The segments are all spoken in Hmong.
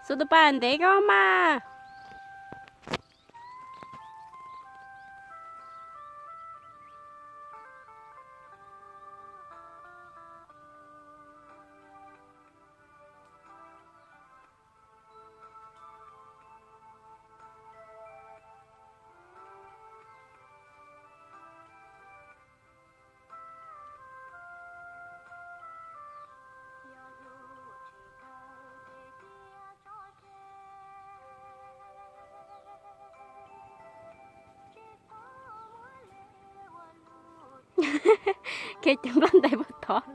Xub tus paj ntev koj mas. Khiav ceev nplooj ntais puag tod.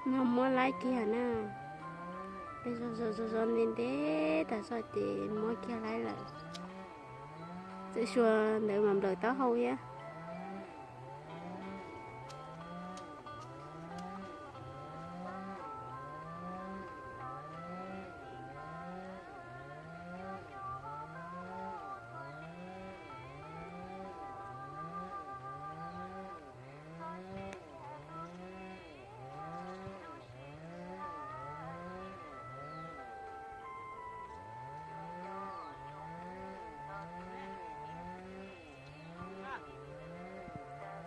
No muab laib kiag na. Peb zov zov zov ntev ntev tas zog ces muab kiag laib lawm. Txawm suav ntawd mas nplawm taub hau thiab.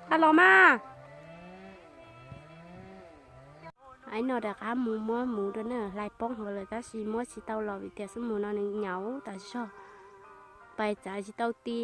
Tau los mas. Aib no rov qab mus muab muv rau na, hlais poob hauv lawm tab sis muab tsis tau los vim tias xub mus no nws nyauv tas zog, pais txav tsis tau ti.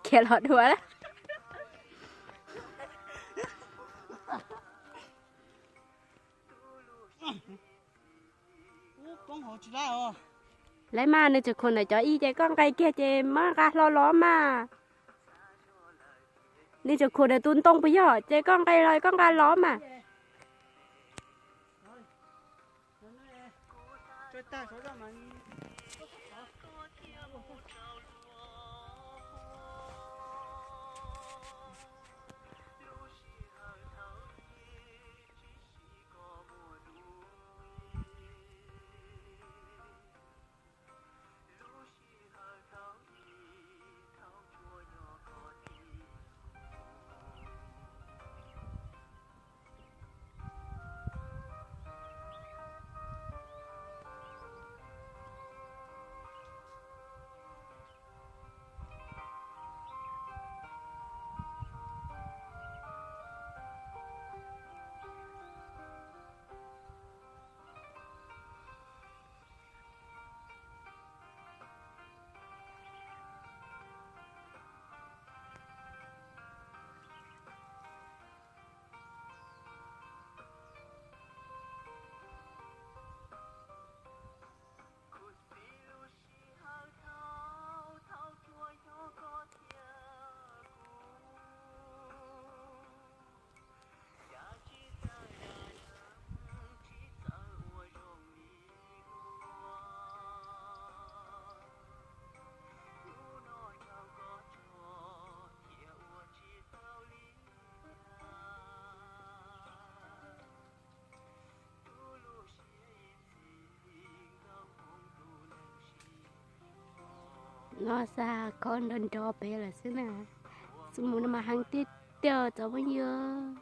Khiav los dua lawm. Lawv mas nws tseem khoom ntawm cov ib ces koj nqes kiag ces muab nqa hlo los mas. Nej tseem khuam ntawm tus ntoo puas yog? Ces koj nqa los, koj nqa los mas. No xa khob nrov nrov pem lawm xwb na. Xub mus no mas heev tiag tiag tsoom phooj ywg.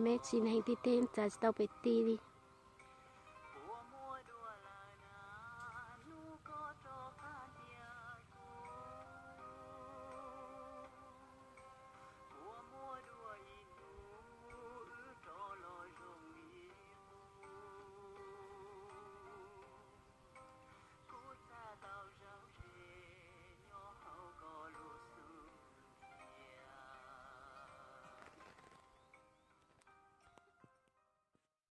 Me tsis heev tiag tiag, txav tsis tau pem ti li.